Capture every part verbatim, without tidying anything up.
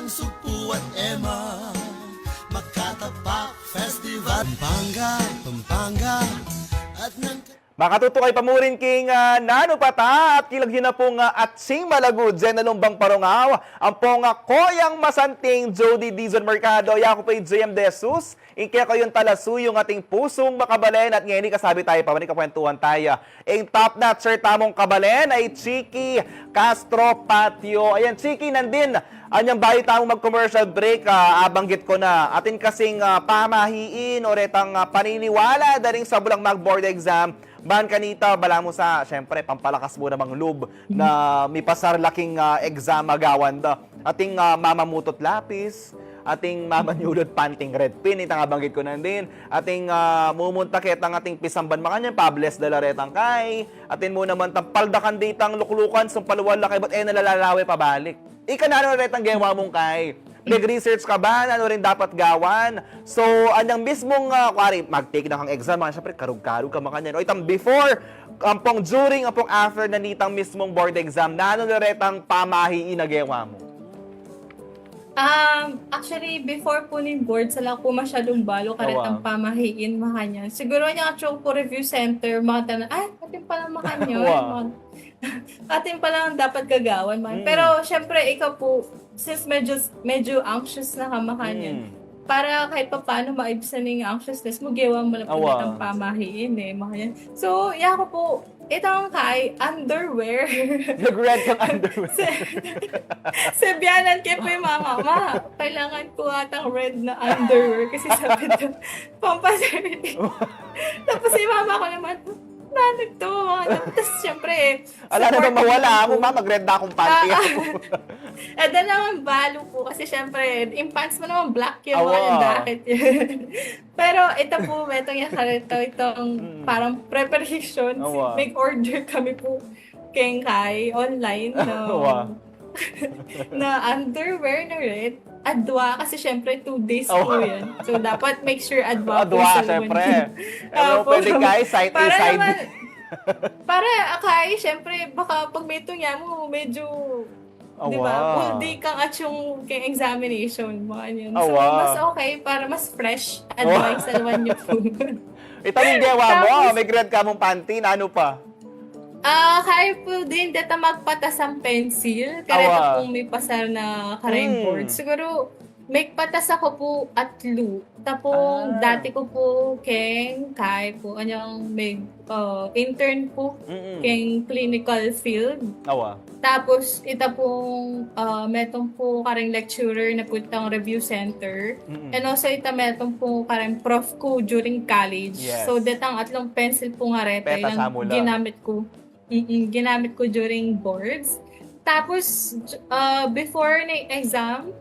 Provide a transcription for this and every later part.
Sugpu at Emma, Makatapak Festival. Pampanga, Pampanga, at nang Makatutukan yu pa murin king, ah, Nanu Pa Ta at kilagian na pung, ah, ating malagud, Jen Alumbang Parungaw, ampong, ah, Koyang Masanting, Jody Dizon Mercado, yaku pa i J M De Jesus, ing kekayung talasuyu, ing ating pusung makabalen, at ngeni kasabi taya pa, ngeni kakwentuhan taya. Ing top notcher tamung kabalen ay Chiki Castro Patio. Ayan, Chiki, nandin. Anyang bayu tamu mag-commercial break, ah, abanggit ku na. Atin kasing, ah, pamahiin o retang, ah, paniniwala da ring sablang mag-board exam. Ban kanita, balamu sa, syempre, pampalakas mu namang lub na mipasar la king, ah, exam a gawan da. Atin, ah, mamamutu't lapis, atin mamanyulut panting red pin, itang abanggit ku nandin. Atin, ah, mumunta ketang atin pisamban makanyan, pa-bless da la retang kai. Atin mu naman tang paldakan ditang luklukan, sumpal wala kay ba't e na la lalawe pabalik. Ika, nanu retang gewa mung kai? Nag-research ka ba? Nanu ring dapat gawan? So, anyang mismung, ah, kuwari, mag-take na kang exam, ah, syempre, karug-karug ka makanyan. O itang before, ampong during, ampong after na nitang mismung board exam, nanu na retang pamahiin a gewa mu? Um, actually, before pu ning board, sa la ku masyadung balu karetang pamahiin makanyan. Siguru anyang atsu ku review center, makatanan, ay, atin pala makanyan. Atin pala dapat gagawan man. Pero, syempre, ikaw pu, since medyo, medyo anxious na ka makanyan, para kahit papaano maibsan ing anxiousness mu, gewa mu la pu itang pamahiin e, makanyan. So, yaku pu, itang kai, underwear. Nag-red kang underwear. Sa, sa biyanan ke pu i mama, "Ma, kailangan ku atang red na underwear," kasi sabi daw, pampasarili. Tapos i mama ku naman, "Nanu ito?" Tapos, syempre, ala na bang mawala? Aku, ma, mag-red na akung panty. Ah, ah. E, da naman balu pu kasi, syempre, ing pants mu naman black yan, mga jacket yan. Pero ita pu, metung yang kareta, itang parang preparation. Nag-order kami pu keng kai online na, na underwear na red. Adwa, kasi syempre, two days pu yan. So, dapat make sure adwa pu sa syempre. Pero pwede kai side A, side B. Para, akai, syempre, baka pag metung ya mu, medyo, di ba, full day kang atsung keng examination, mga yun. So, mas okay, para mas fresh, adwa ing salwan yu pu. Itang gewa mu, mag-red ka mung panty, nanu pa? Ah, kai pu din, deta magpatas a pensil, kareta pung mipasar na kareng board. Siguru, magpatas aku pu atlu. Tapung dati ku pu keng kai pu, anyang mag, ah, intern pu keng clinical field. Tapos, ita pung, ah, metung pu kareng lecturer na pu itang review center. And also, ita metung pu kareng prof ku during college. So, detang atlung pensil pu nga reta, ilang ginamit ku. Mm, ginamit ku during boards. Tapos, ah, before na exam,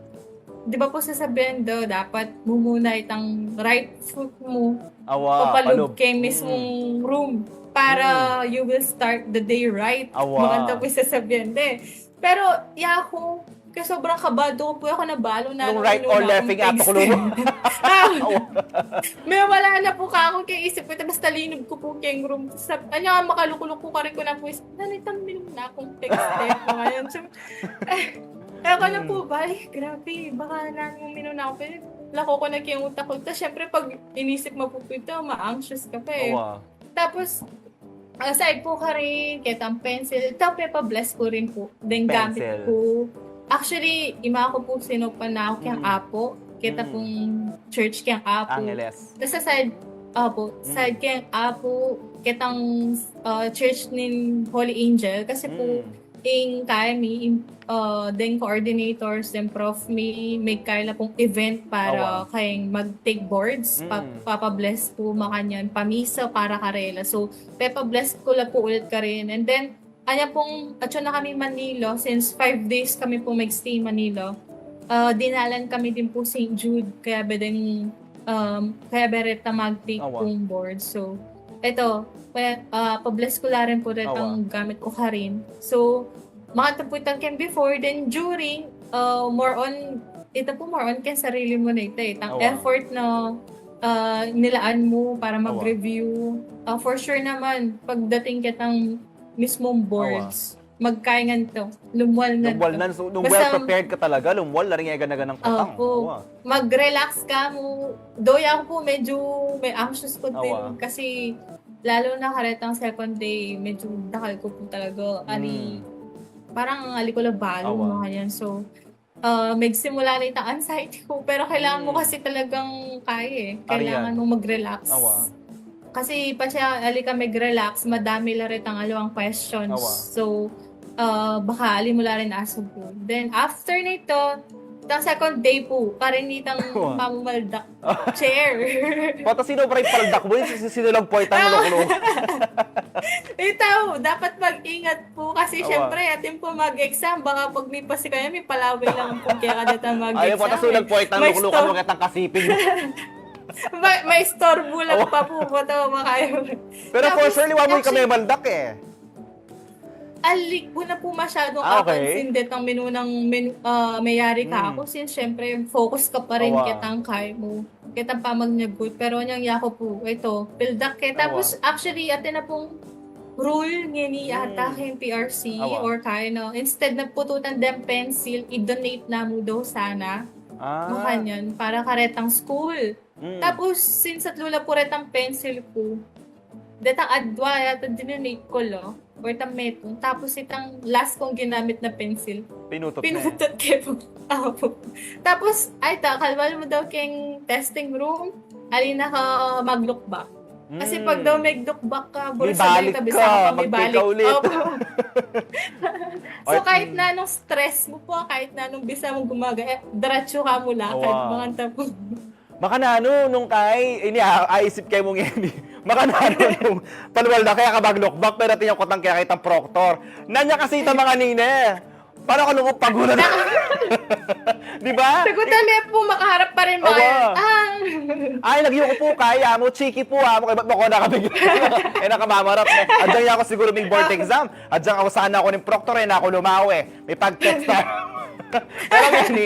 di ba pu sasabihan da, dapat mumuna itang right foot mu papalub keng mismung room para you will start the day right. Maganda pu sasabihan da e. Pero, yaku, kaya sobrang kabado ku pu, e ku na balu na nung right or left ing atuklu mu. Mewala na pu kaku keng isip ku, tapos talinub ku pu keng room. Sab-, anya, makalukluk ku, karin ku na pu isip, nanu itang minuna kung text e, mga yan. So, e, e ku na pu ba, e, grabe, baka nanu minuna ku. Pero lako ku na keng utak ku. Tapos, syempre, pag inisip mu pu pu ita, ma-anxious ka pa e. Tapos, aside pu karin ketang pensil, ita pepa-bless ku rin pu. Then gamit ku. Actually, ima ku pu sinupan na ku keng Apo. Keta pung church keng Apo. Angeles. Tas aside, opo, aside keng Apo, ketang, ah, church ning Holy Angel. Kasi pu, ing kai mi, ing, ah, deng coordinators, deng prof mi, magkaila pung event para keng mag-take boards, pa-, papa-bless pu makanyan, pamisa para karela. So, pepa-bless ku la pu ulit karin. And then, anya pung, atsu na kami Manila, since five days kami pu mag-stay Manila. Ah, dinalan kami din pu Saint Jude, kaya be deng, um, kaya be reta mag-take pung board. So, eto, pa-, ah, pa-bless ku la rin pu retang gamit ku karin. So, makanta pu itang keng before, then during, ah, more on, ita pu more on keng sarili mu na ita e. Itang effort na, ah, nilaan mu para mag-review. Ah, for sure naman, pagdating ketang mismung boards, magkaingan to. Lumwal na. Lumwal na. So, nung well prepared ka talaga, lumwal na rin, e gana-ganang katang. Opo. Mag-relax ka mu. Though yaku po, medyo may anxious ko din. Kasi, lalo na karetang second day, medyo dakal ko po talaga. Ali, parang ali ko la balu, mga yan. So, uh, magsimula na itang anxiety ko. Pero kailangan mo kasi talagang kaya eh. Kailangan mo mag-relax. Kasi pa siya, ali ka mag-relax, madami la retang alwang questions. So, uh, baka ali mo la rin asagun. Then, after nito, itang second day po, karin itang mamumaldak chair. Pata sino pa rin paldak mo, sino lang po itang luklo. Ito, dapat mag-ingat po kasi syempre, atin po mag-exam, baka pag may pasi kayo, may palaway lang po kaya kada mag-exam. Ay, pata sino lang po itang luklo, kano kitang kasiping. May, may store bulag pa po po to, makayo. Pero for sure, liwa mo kami maldak eh. Alik ko na po masyadong ah, okay. Apansin detang minunang min, uh, mayari ka mm. Ako since syempre focus ka pa rin awa. Ketang kay mo ketang pamagnagut pero anyang yako po ito pildak ke tapos awa. Actually ate na pong rule ngeni mm. Ata kay P R C awa. Or kay no instead na pututan dem pencil i-donate na mo daw sana ah. Makanyan para karetang school mm. Tapos since at lula po retang pencil ko detang adwa yata dinunate ko lo or itang metung. Tapos itang last kong ginamit na pencil. Pinutot na. Pinutot ke po. Apo. Tapos, ay ta, kalwal mo daw keng testing room. Ali na ka mag-look back. Kasi pag daw mag-look back ka, buri sabay ka, bisa ka pa mabalik. Opo. So, kahit na anong stress mo po, kahit na anong bisa mong gumaga, eh, diretso ka mula, kahit mga tapo. Makananu nung kay, ini, ah, aisip kay mong ini. Makananu nung palwal na kaya ka maglukbak, pero tinyang kutang kaya kitang proktor. Nanya kasi ita mga nine. Para ka nung pagulan. Di ba? Sagutan niya po, makaharap pa rin mga yan. Ah. Ay, nagyuko po kaya mo, chiki po ha, mo, kaya ba't mo ko nakabigyan? Eh, nakamamarap na. Adyang ako siguro may board exam. Adyang ako sana ako ng proktor, eh, na ako lumawi. May pag-text na. Pero gani,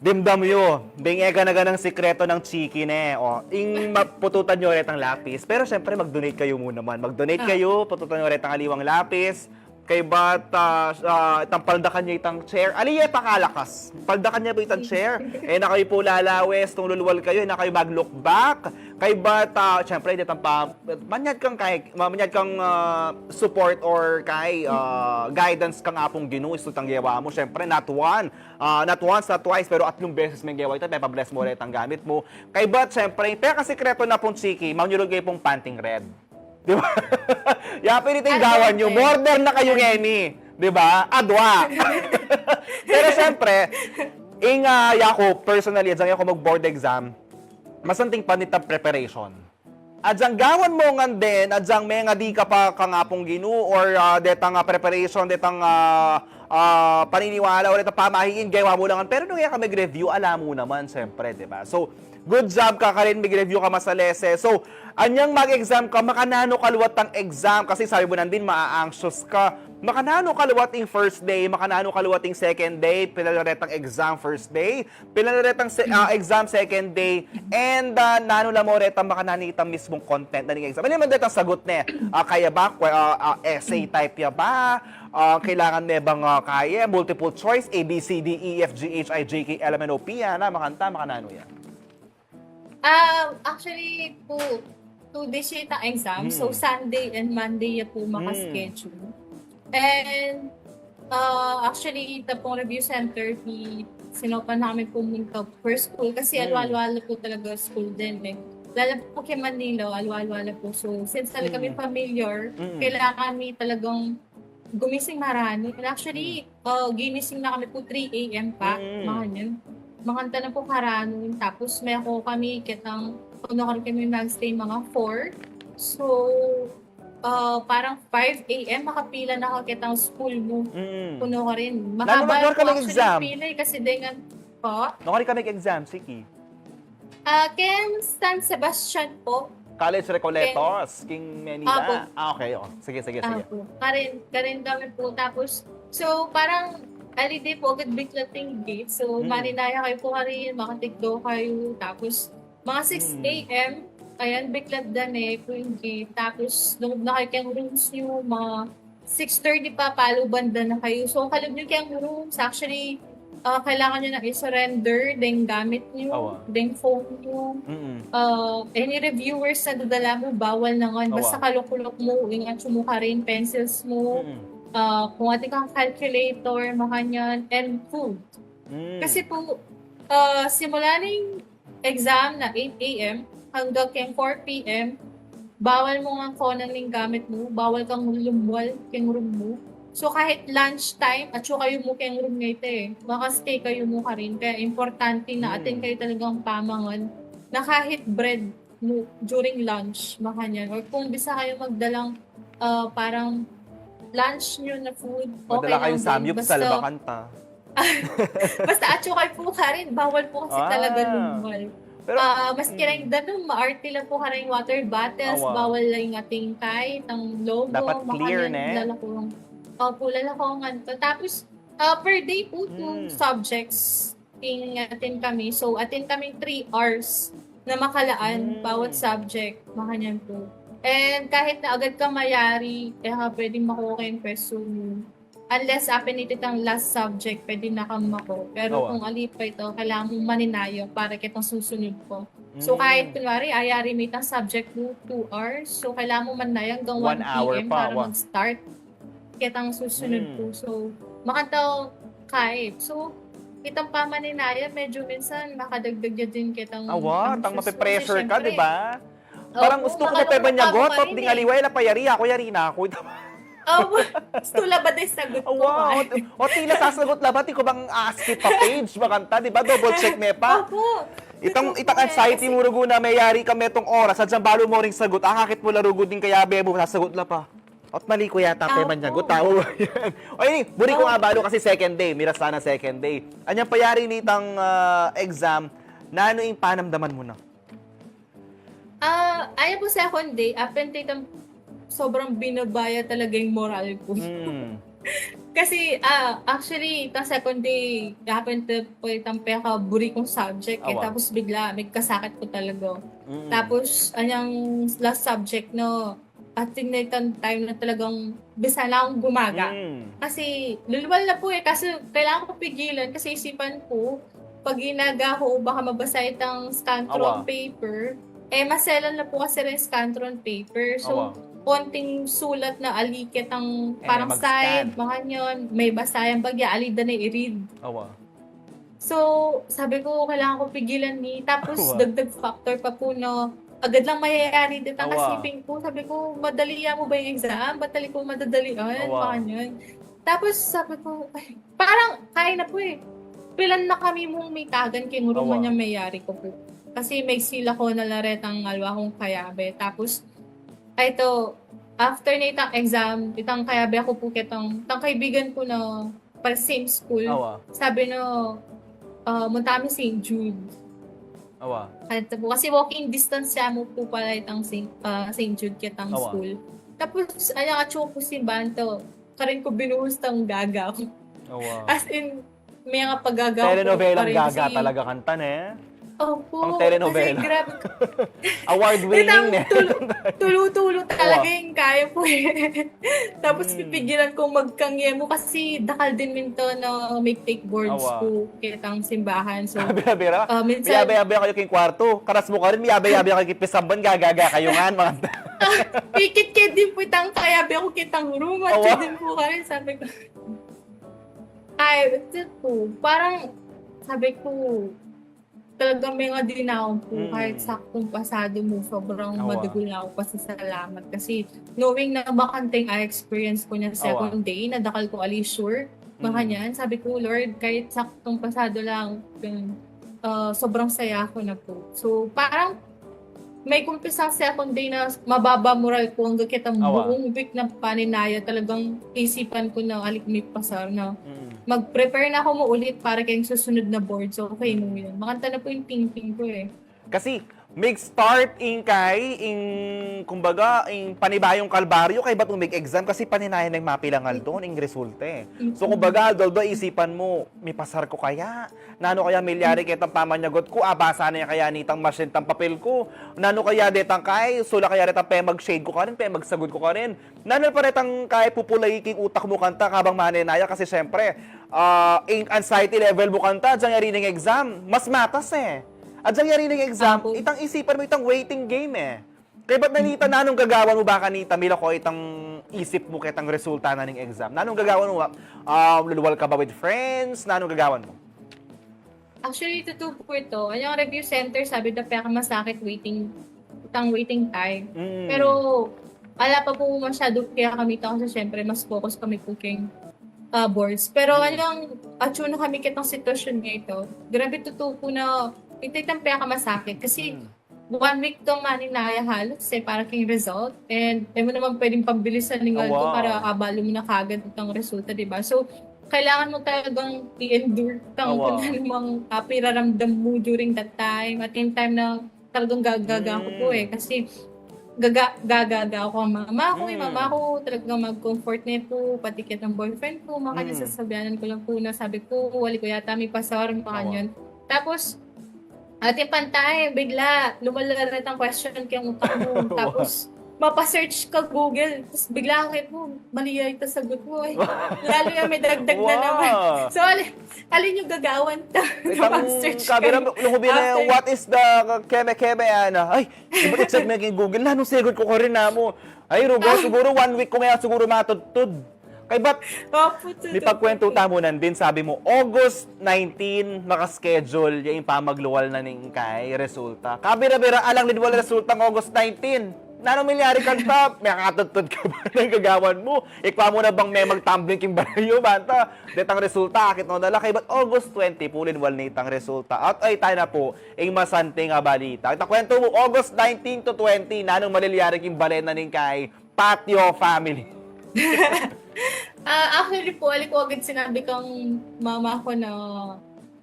dimdam yu, bing e gana-ganang sikreto ng chiki ne. O, ing mapututan nyo retang lapis. Pero syempre, mag-donate kayo muna man. Mag-donate kayo, pututan nyo retang aliwang lapis. Kay bat, ah, ah, itang paldakan nyo itang chair. Ali, e, pakalakas. Paldakan nyo po itang chair. E na kayo po lalawes, nung lulwal kayo, e na kayo mag-look back. Kay bat, ah, syempre, itang pa, manyad kang kay, manyad kang, ah, support or kay, ah, guidance kang Apung Ginu, isu tang gewa mo. Syempre, not one. Ah, not once, not twice, pero atlung beses meng gewa ita, pepa-bless mo ulit ang gamit mo. Kay bat, syempre, pekasikreto na pung chiki, manyurul kayo pung panting red. Di ba? Ya, pwede ting gawan nyo. Border na kayo ngeni. Di ba? Adwa. Pero syempre, ing, ah, yaku, personally, adyang yaku mag-board exam, masanting pa nita preparation. Adyang gawan mo ngan din, adyang menga di ka pa kang Apung Ginu or, ah, detang, ah, preparation, detang, ah, ah, paniniwala, o detang pamahiin, gewa mo langan. Pero nung e ka mag-review, ala mo naman, syempre, di ba? So, good job ka, karin mag-review ka masalese. So, anyang mag-exam ka, makananu kaluat ang exam? Kasi sabi mo nandin, maa-anxious ka. Makananu kaluat ing first day, makananu kaluat ing second day, pila retang exam first day, pila na retang se- ah, exam second day, and, ah, nanu la mo retang makananu itang mismung content na ning exam. Ano naman retang sagot ne? Ah, kaya ba? Kwe- ah, ah, essay type ya ba? Ah, kailangan me bang, ah, kaya? Multiple choice, A, B, C, D, E, F, G, H, I, J, K, L, M, N, O, P, yan, ah, makanta, makananu yan. Ah, actually po, two days ya itang exam. So, Sunday and Monday ya po maka-schedule. And, ah, actually, ita pong review center, di, sinopan namin pumunta per school kasi alwa-alwa la po talaga school din eh. Lalo po kay Manila, alwa-alwa la po. So, since talaga kami familiar, kailangan kami talagang gumising marani. And actually, uh, ginising na kami po three A M pa, mga yun. Makanta na po karani. Tapos may ako kami kitang, kuno kami mag-stay mga four. So, uh, parang five A M, makapila na ako kitang school mo. Kuno ka rin. Mahaba yung actually pila eh, kasi dengan po. Nung kami exam, sige. Ah, keng San Sebastian po. College Recoletos, keng Manila. Apo. Ah, okay, oh. Sige, sige, sige. Apo. Karin, karin kami po. Tapos, so, parang, ali di po, agad biklat yung gate. So, marinaya kayo po karin, makatigdo kayo. Tapos, mga six A M, ayan, biklat dan eh, po yung gate. Tapos, lungod na kayo keng rooms nyo, mga six thirty pa, palu banda na kayu. So, kalub yu keng rooms, actually, ah, kailangan yu nang i-surrender deng gamit yu, Awa. deng phone yu, Mm-mm. ah, any reviewers na dadala mu, bawal na ngan. Basta Awa. kalukluk mu, ing atsu mu karin, pencils mu, Mm-mm. ah, kung atin kang calculator, makanyan, and food. Mm. Kasi po, ah, simula ning exam na eight a.m. hanggang keng four p.m., bawal mu ngan konan ing gamit mu, bawal kang lumwal keng room mu. So, kahit lunch time, atsu kayu mu keng room ngeni, eh. Maka-stay kayu mu karin. Kaya importante na Hmm. atin kayu talagang pamangan na kahit bread mu during lunch, makanyan. Or kung bisa kayu magdalang, ah, parang lunch yu na food, okay Madala kayung lang din. samyup sa Basta, labakan ta. basta atsu kayu po karin, bawal po kasi Ah. talaga lumwal. Pero, Ah, maski mm. rin ganun, maarte la po karin water bottles, Awa. bawal la ing ating kahit ang logo, Dapat clear, makanyan, ne? Lalako. Opo, lalako ngan to. Tapos, ah, per day po, two Mm. subjects ing attend kami. So, attend kami three hours na makalaan Mm. bawat subject, makanyan po. And kahit na agad ka mayari, e ka pwedeng makuha keng question. Unless atin itang last subject, pwede na kang mako. Pero Awa. kung ali pa ito, kailangan mu maninaya para kitang susunod po. So, Mm. kahit kunwari, ayari mu itang subject mu two hours, so kailangan mu maninaya hanggang One one p.m. hour pa, para awa. mag-start kitang susunod Mm. po. So, makanyan kahit. So, kitang pamaninaya, medyo minsan makadagdag ya din kitang Awa, anxious tang po. mape-pressure Kasi ka, syempre, di ba? Parang opo, gusto ko makanyan mape-, manyag, pa o, pa top rin ding eh. Aliwa, ila payari aku, yari na aku. Opo, gusto la ba din sagot ko, Awa, ah? o, o, tila sasagot la ba, di ko bang aski pa page, makanta, di ba? Double check me pa. Opo. Itang, Totoo itang po, eh, anxiety kasi mu, rugu na mayari ka metung oras, at siyang balu mu ring sagot, ang akit mu la rugu ding kayabe mu, sasagot la pa. At mali ku yata, Opo. pe, manyagot tau. O, ini, buri ku Opo. Nga balu kasi second day, miras sana second day. Anyang payari nitang, ah, exam, nanu ing panamdaman mu na? Ah, ayan po, second day, apente itang sobrang binaba ya talaga ing moral ku. Mm. Kasi, ah, actually, itang second day, apente po itang pekaburi kung subject, eh. Awa. Tapos bigla, magkasakit ku talaga. Mm. Tapos, anyang last subject na, atin na itang time na talagang bisa na akong gumaga. Mm. Kasi, lulwal na po eh. Kasi, kailangan ku pigilan kasi isipan ku, pag ginaga ku, baka mabasa itang scantron Awa. paper. Eh, maselan na po kasi rin scantron paper. So, Awa. konting sulat na ali kitang Eh, parang mag-scan. Side, makanyan, may basa yang bagya, ali da na i-read. Awa. So, sabi ku, kailangan ku pigilan ni. Tapos, Awa. dagdag factor pa po na agad lang mayayari dito. Kasi Awa. feeling ku, sabi ku, madali ya mu ba ing exam? Ba't ali ku madadalian? Awa. Makanyan. Tapos, sabi ku, ay, parang, kaya na po eh. Pilan na kami mung mitagan keng room Awa. Anyang mayari ku po. Kasi maigsi la ku na la retang aliwa kung kayabe. Tapos, ay, ito, after na itang exam, itang kayabe ku po kitang, itang kaibigan ku na pa same school, Awa. sabi na, ah, munta kami Saint Jude. Awa. At po, kasi walking distance ya mu po pala itang Saint, ah, Saint Jude kitang Awa. school. Tapos, ay, ang atsu ku po simbahan to, karin ku binuhus tang gaga ku. Awa. As in, may mga paggaga ku Telenovelang karin gaga kasi talaga kanta, ne? Opo. Pang telenovela. Kasi grabe. Award winning, Itang ne? Tulu-, tulu-tulu talaga Awa. Yung kaya po eh. Tapos Hmm. pipigilan kong magkangye mu kasi dakal din minto na may take boards Awa. po kitang simbahan. So, Bira-bira. Ah, minsan Miyabe-yabe kayu king kwartu. Karas mu karin, miyabe-yabe kayu king pisamban, gagaga kayu ngan, mga pikit ke din po itang kayabe ku kitang room at Awa. Yun din po karin, sabi ku. Ay, ito po. Parang, sabi ku, talagang may nga din ako po, Mm. kahit saktong pasado mu, sobrang Awa. madugul na ako pasasalamat. Kasi, knowing na bakanteng a-experience ku niyan Awa. second day, na dakal ku ali sure, Mm. makanyan, sabi ku, "Lord, kahit saktong pasado lang, yun, ah, sobrang saya ku na po." So, parang, may kumpisang second day na mababa moral ku, anggang kitang Awa. buong week na paninaya talagang isipan ku na ali ku mipasar na. Mm. Mag-prepare na ku mu ulit para keng susunod na board. So, okay mu yun. Makanta na po yung thinking ku eh. Kasi, Mig-start ing kay, ing, kumbaga, ing panibayung kalbaryo kaybat mu mig-exam kasi paninayan neng mapilangal doon, ing resulta e. So, kumbaga, aldo-aldo isipan mu, mipasar ku kaya? Nanu kaya milyari ketang pamanyagot ku? Abasa ne kaya nitang machine tang papel ku? Nanu kaya detang kay, sula kaya detang pemag-shade ku karin, pemagsagut ku karin? Nanu pa retang kay pupulay king utak mu kanta kabang maninaya kasi siyempre, ah, ing anxiety level mu kanta, agyang yari ning exam, mas matas e. Agyang yari ning exam, itang isipan mu itang waiting game e. Kaybat na nita, nanung gagawan mu ba kanita, milako itang isip mu ketang resulta na ning exam? Nanung gagawan mu? Ah, luluwal ka ba with friends? Nanung gagawan mu? Actually, totoo po ito. Yung review center, sabi daw, peka masakit waiting, itang waiting time. Mm. Pero, ala pa po masyado kaya kami ito kasi syempre, mas focus kami po keng ah, boards. Pero alang, atune na kami kitang sitwasyon nga ito. Grabe, totoo po na ito itang peka masakit. Kasi one week tong maninaya halos e, para king result. And e mu naman pwedeng pambilisan ning aldo para abalu mu na kagad itang resulta, di ba? So, kailangan mu talagang i-endure itang kung anumang ah, piraramdam mu during that time. At yung time na talagang gagaga ko po e. Kasi gaga, gagaga ako ang mama ko. Yung mama ko talagang mag-comfort na po, pati kitang boyfriend ko, makanya sasabianan ko lang po na sabi ko, wali ko yata mipasar, makanyan. Tapos, at yung pantay, bigla, lumala na itang question kayang utak mu. Tapos, mapa-search ka Google, tapos bigla ka po, mali ya ita sagot mu e. Lalo yung may dagdag na naman. So, alin, alin yung gagawan ta? Itang Mapa-search ka. Kabira, lumubi na, After. What is the keme-keme, ana? Ay, di ba check na king Google? Nanung sagot ku karin, namu? Ay, rugo, siguro one week ku ngaya siguro matudtud. Kaybat, Opo, totoo mipagkwento po. Tamu nandin, sabi mu, August nineteen, naka-schedule ya ing pamagluwal na ning kay resulta. Kabira-bira, alang lidwal resulta ng August nineteen. Nanung milyari kanta? Mekatudtud ka ba? Nanung gagawan mu? Ikwa mu na bang memag-tumbling king balayu, banta detang resulta, akit no na la? Kaybat August twenty pu, lidwal na itang resulta. At ay, tayo na po, ing masanting a balita. Ita kwento mu, August nineteen to twenty, nanung malilyari king bale na ning kay Patio family? Ah, actually po, ali ko agad sinabi kang mama ko na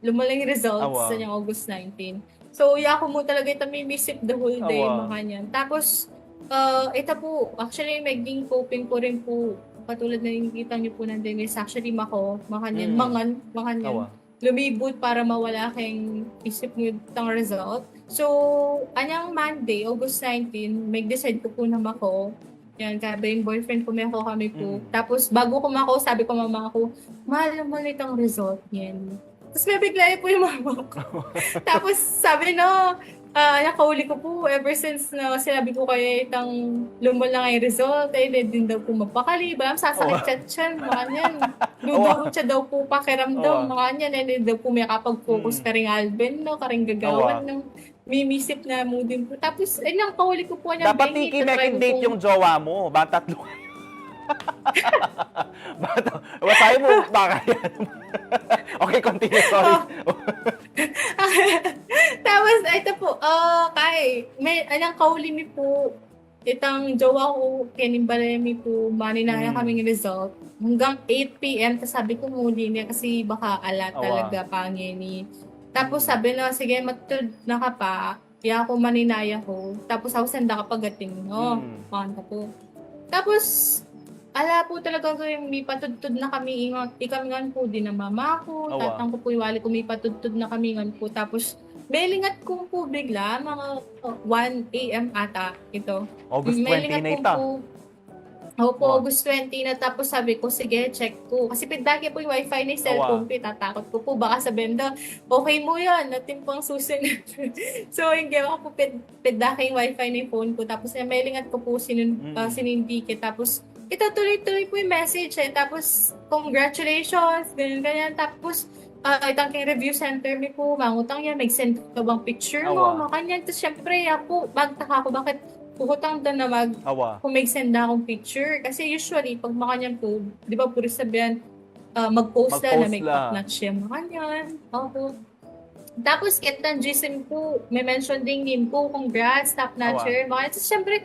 lumalang results Awa. sa niyang August nineteen. So, ya ko mu talaga ita mimisip the whole day, Awa. Makanyan. Tapos, ah, ita po, actually, maging coping ko rin po, katulad na nakikita niyo po nandun is actually mako, makanyan, Mm. mangan, makanyan. Awa. Lumibot para mawala keng isip mu itang result. So, anyang Monday, August nineteen, mag-decide ko po na mako. Yan, kaya ba yung boyfriend ko, mako kami po. Mm. Tapos, bago ko mako, sabi ko mama ko, "Mahal naman itang result niyan." Tapos, mabigla po yung mama ko. Tapos, sabi na, ah, nakauli ko po, ever since na sinabi ko kaya itang lumal na nga yung result, ay, hindi din daw po mapakali, ba, sasakit Awa. Siya, makanyan. Awa. Dudurot siya daw po pakiramdam, Awa. Makanyan, eh, hindi daw po may kapag-focus Mm. karing Alvin, no, karing gagawan, Awa. no. Mimisip na mu din po. Tapos, eh, nang kauli ko po niya, Dapat Bengi, tiki tatry making ko date pong yung jowa mo. Bang tatlo kayo. Bata, wasahin mo, baka yan. Okay, continue, sorry. Oh. Tapos, ito po, ah, kay, may, anyang kauli mi po, itang jowa ko, kenimbale mi po, maninaya Hmm. kaming result. Hanggang eight P M, tas sabi ko, muli niya kasi baka ala Awa. talaga pangeni. Tapos Hmm. sabi na, "Sige, matud na ka pa." Kaya ako maninaya ko. Tapos ako sanda ka pagating, no? Hmm. Pakanta ko. Tapos, ala po talaga ko yung mipatudtud na kami, ingat, ikami ngan po din ang mama ko, Awa. tatang ko po yung wali ko, mipatudtud na kami ngan po. Tapos, melingat ko po bigla, mga one A M ata ito. August twenty Melingat na ko ita. po. Opo, Awa. August twenty na, tapos sabi ko, sige, check ko. Kasi pindaki po yung wifi ni cellphone Awa. ko, eh, tatakot ko po, baka sabihin daw, "Okay mo yan, atin pang susunod." So, yung ginawa ko po, pid, pindaki yung wifi ni phone ko, tapos yung melingat ko po, sinun, Mm. ah, sinindike, tapos, ito, tuloy-tuloy po yung message, eh. Tapos, "Congratulations," ganyan, ganyan. Tapos, ah, itang keng review center mi po, mangutang yan, "Mag-send ka bang picture mo?" Awa. Makanyan. Tapos, syempre, ako, magtaka ko, bakit kuhutang doon na mag, Awa. kung mag-send na akong picture. Kasi usually, pag makanyan po, di ba, puro sabihan, ah, mag-post na, na Mag-post may la. top notch siya, makanyan. Opo. Tapos, itang G C M po, may mention din name ko, "Congrats, top notcher." Awa. Makanyan. Tapos, syempre,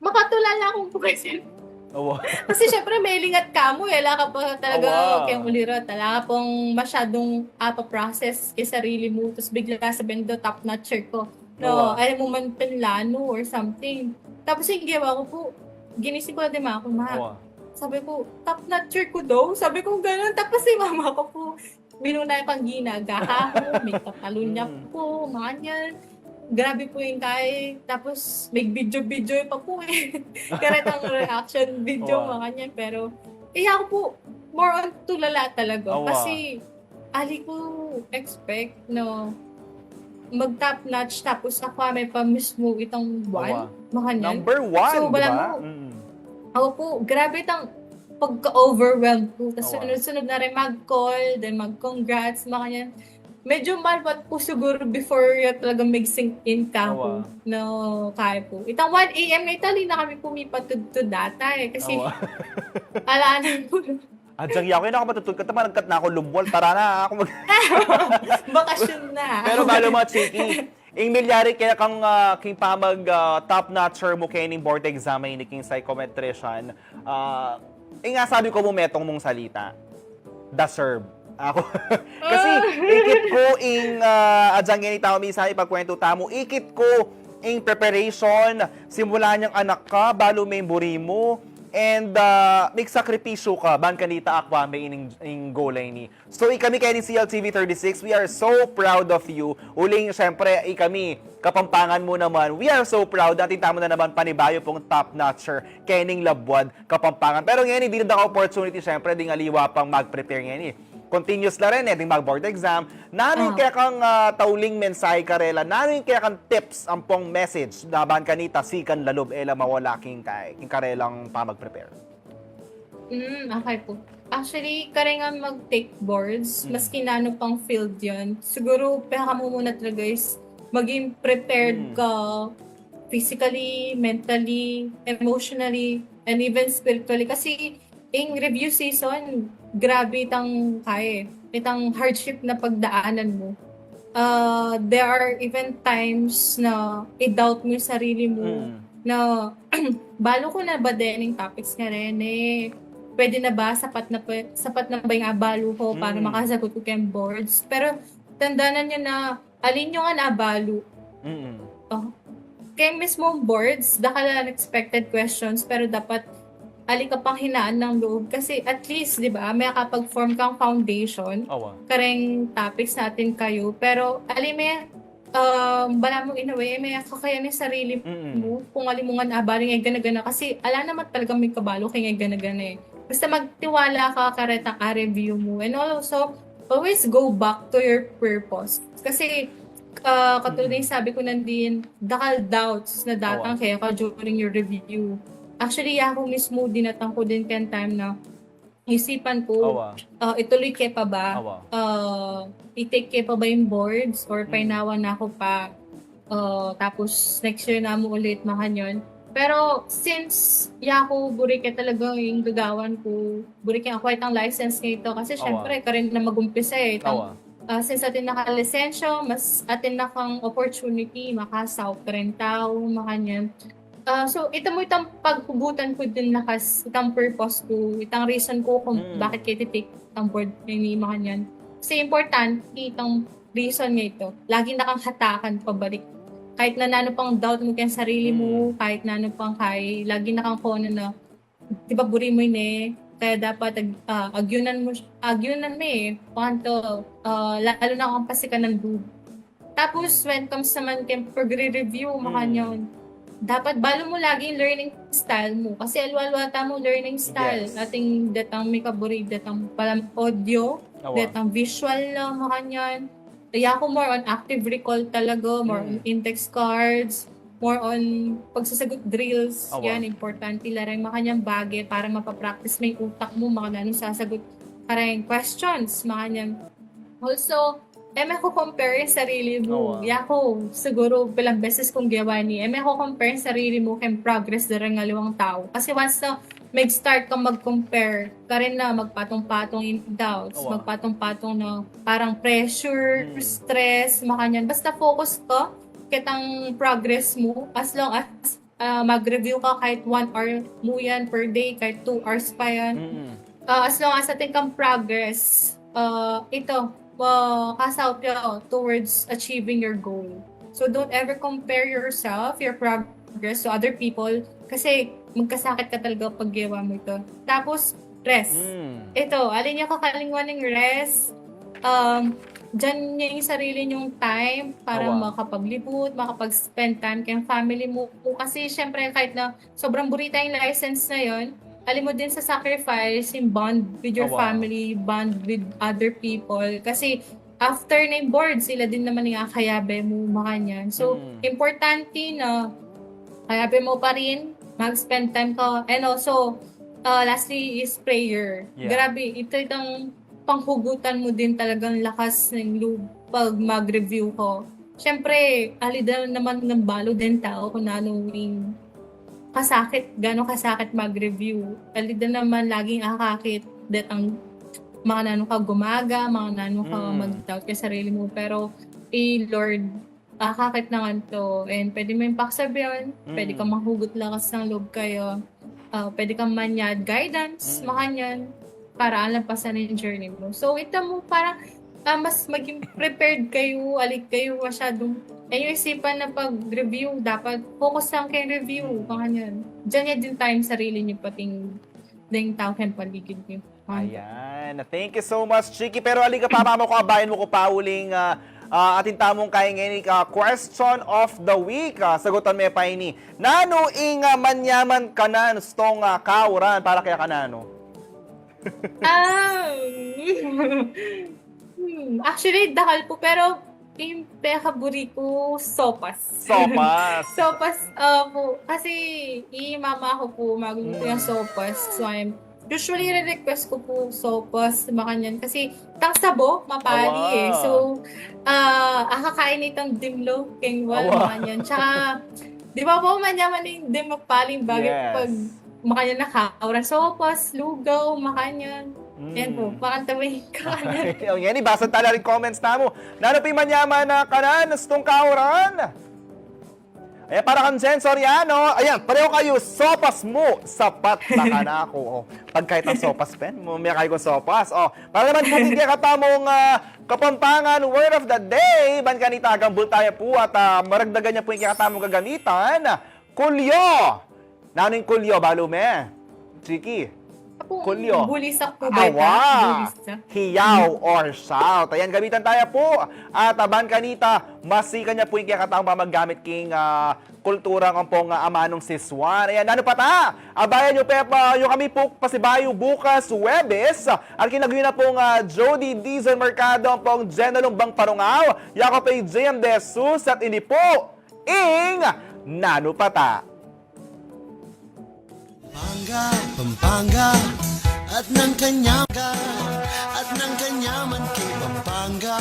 makatulala akong po kasi. Awa. Kasi syempre, may lingat ka mo, eh. Wala ka pa talaga, Awa. kaya ulira, wala ka pong masyadong apa process kay sarili mo. Tapos bigla sabihin daw, top notcher ko. No, awa, ay mo man pinlano or something. Tapos yung ginawa ko po, ginising ko na din ako, ma. Awa. Sabi ko, top notcher ko daw. Sabi ko, ganun. Tapos si mama ko po, binuna yung pang ginagaha ko, may tatalon niya po, mga niyan. Grabe po yung kay. Tapos, may video-video pa po eh. Karetang reaction video, awa, mga niyan. Pero, iya ko po, more on tulala talaga. Awa. Kasi, ali ko expect, no, mag top notch, tapos ako may pa mismo itang one, awa, mga niyan. Number one, so, bala mo, mm, ako po, grabe itang pagka-overwhelmed ko. Tapos sunod-sunod na rin mag-call, then mag-congrats, mga niyan. Medyo malbat po siguro before ya talaga mag-sink in ka po na kaya po. Itang one a m na Italy na kami po may patudtod data eh. Kasi, ala na po. Adyang yaku, naku, matutulog ka, tamalagkat na ako lumwal. Tara na, ako mag- Bakasyon na. Pero balo mo, Chiki, ing milyari kaya kang, ah, king pamag, ah, top notcher mu kening board exam a ini king psychometrician, ah, ing nga sabi ko mu metung mung salita, deserve. Ako, kasi ikit ko ing, ah, adyang ini tamu, minsan ipagkwento tamu, ikit ko ing preparation, simula nyang anak ka, balu me ing buri mu, and, ah, magsakripisyu ka ban kanita akwa me ining, ing goal a ini. So, ikami keni C L T V thirty-six, we are so proud of you. Uling, syempre, ikami, Kapampangan mu naman, we are so proud. Atin tamu na naman panibayu pung top notcher kening Labuad Kapampangan. Pero ngeni, dinalan da ka opportunity, syempre, ding aliwa pang mag-prepare ngeni. Continuous la rin, e, ding mag-board exam. Nanu ing kekang, ah, tauling mensahe karela? Nanu ing kekang tips ampong message laban kanita sikan lalub e la mawala king kay, king karelang pamag-prepare? Mm, okay po. Actually, karengan mag-take boards, maski nanu pang field yun, siguro, peka mu muna talaga is maging prepared ka physically, mentally, emotionally, and even spiritually. Kasi, ing review season, grabe itang kaya, itang hardship na pagdaanan mu. Uh, there are even times na i-doubt mu yung sarili mu na, "Balu ku na ba din ing topics ngeni? Pwede na ba? Sapat na ba, sapat na ba yung abalu ku para makasagot ku keng boards?" Pero tandanan nyo na, alin yung nga nabalu? Oh. Keng mismong boards, dakal a unexpected questions, pero dapat ali ka pang hinaan ng loob. Kasi at least, di ba, may kapag-form kang foundation, kareng topics natin kayo. Pero, ali may, um, bala mu in a way, may kakayanin sarili mu, kung ali mu nga abalu ing gana-gana. Kasi, ala naman talaga may kabalu keng gana-gana eh. Basta magtiwala ka karetang a-review mu. And also, always go back to your purpose. Kasi, ah, katulad ng sabi ko nandin, dakal doubts na datang kaya ka during your review. Actually, ako mismo, dinatang ko din keng time na isipan ko, ah, ituloy ke pa ba? Ah, i-take ke pa ba yung boards or painawa na ku pa? Ah, tapos next year na mu ulit, makanyan. Pero since yaku, buri ke talaga yung gagawan ku, buri ke akwa itang license ngeni. Kasi syempre, karin na mag-umpisa eh. Itang, ah, since atin na kang lisensya, mas atin na kang opportunity, makasaup karin tau, makanyan. Ah, so, ita mu itang paghugutan ku din lakas, itang purpose ku, itang reason ku kung bakit ke iti-take itang board ngeni, makanyan. Kasi importante itang reason ngeni. Lagi na kang hatakan pabalik. Kahit na nanu pang doubt mu keng sarili mu, kahit nanu pang kay, lagi na kang kona na, di ba, buri mu ini, kaya dapat ag-, ah, agyunan mu, agyunan mu eh. Kuwanto, ah, lalo na kung pasikan ng lub. Tapos, when it comes naman keng pagre-review, makanyan, dapat balu mu lagi yung learning style mu. Kasi alwa-alwa tamu learning style. Atin detang mikaburi, detang palam audio, detang visual na, makanyan. Kaya ako more on active recall talaga, more on index cards, more on pagsasagot drills. Yan, importante la rin, makanyan bage para mapapractice mu yung utak mu, makanyan sasagot kareng questions, makanyan. Also, e me ko compare yung sarili mu. Yaku, siguro, pilang beses kung gewa ini, e me ko compare yung sarili mu keng progress da reng aliwang tau. Kasi once na mag-start kang mag-compare, karin na magpatong-patong yung doubts, magpatong-patong na parang pressure, stress, makanyan. Basta focus ka ketang progress mu, as long as, ah, mag-review ka kahit one hour mu yan per day, kahit two hours pa yan. Ah, as long as atin kang progress, ah, ito, ah, kasaup ya towards achieving your goal. So don't ever compare yourself, your progress to other people. Kasi magkasakit ka talaga pag ginawa mo ito. Tapos, rest. Mm. Ito, alin yung kakalingwan ng rest? Um, dyan yung sarili yung time para Awa. makapaglibot, makapag-spend time kayong family mo. Kasi syempre kahit na sobrang burita yung license na yon, alam mo din sa sacrifice, yung bond with your Awa. family, bond with other people. Kasi after na yung board, sila din naman yung akayabe mo, makanyan. So, Mm. importante na kayabe mo pa rin, mag-spend time ka. And also, uh, lastly is prayer. Yeah. Grabe, ito itong panghugutan mo din talagang lakas ng loob pag mag-review ko. Siyempre, alida naman ng balo din tao kung ano yung kasakit, gano'ng kasakit mag-review. Alida naman laging akakit that ang mga nanu ka gumaga, mga nanu ka Mm. mag-doubt ka sarili mo. Pero, eh, Lord, akakit na nga to. And pwede mo yung paksabihan, pwede Mm. kang manghugot lakas ng loob kayo. Ah, pwede kang manyad guidance, Mm. makanyan, para alampasan yung journey mo. So, ito mo, parang ah, mas maging prepared kayo, alig kayo masyadong, eh, yung isipan na pag-review, dapat focus lang kayo review, makanyan. Diyan yan din time sarili niyo, pating ding tao kayong paligid niyo. Ayan. Thank you so much, Chiki. Pero ali ka pa, mama ko, abayan mo ko pa uling ah, ah, atin tamung kaingin ah, question of the week. Ah, sagutan me pa ini. Nanu ing ah, manyaman kanan stong ah, kauran para kaya kananu? Ah, hmm, actually, dakal po, pero yung pinakaburi ko, sopas. Sopas. Sopas, ah, po. Kasi, i mama ko po, magluto yung Mm. sopas. So, I'm, usually, re-request ko po sopas, makanyan. Kasi, tang sabo, mapali Awa. eh. So, ah, akakain itang dimlo, kengwa, Awa. makanyan. Tsaka, di ba po, manyaman yung dimlo paling bagay Yes. pag makanyan na kauran. Sopas, lugaw, makanyan. Mm. Yan po, pakanta mo yung kanan. Yan, ibasa tala rin comments namu. Nanu pin manyaman kanan stong kauran? Ayan, para kang Jen Soriano. Ayan, pareho kayo, sopas mu, sapat na kanaku. Oh, pagkait ng sopas, pen, mu, may kayo kong sopas. Oh, para naman po kaya katamung ah, Kapampangan word of the day, ban kanita agambul taya po at ah, maragdagan niya po yung kaya katamung gagamitan. Kulyo! Nanu ing kulyo, balu me? Chiki. Apo, Kulyo. Bulisak po ba ita? Awa! Bulisak. Hiyaw or shout. Ayan, gamitan taya po. At ah, ban kanita, masikan niya po yung kaya katamung pamaggamit king ah, kultura ng pong ah, amanung siswan. Ayan, nanu pa ta? Abayan niyo, Pepa, yung kami po pasibayu bukas, Huwebes. At kinagwi na pong ah, Jody Dizon Mercado, ang pong Jenna Lumbang Parungaw, Jacob A J M De Jesus, at ini po ing Nanu pa ta. Pampanga, Pampanga, at ng kanyang at ng kanyaman kay Pampanga.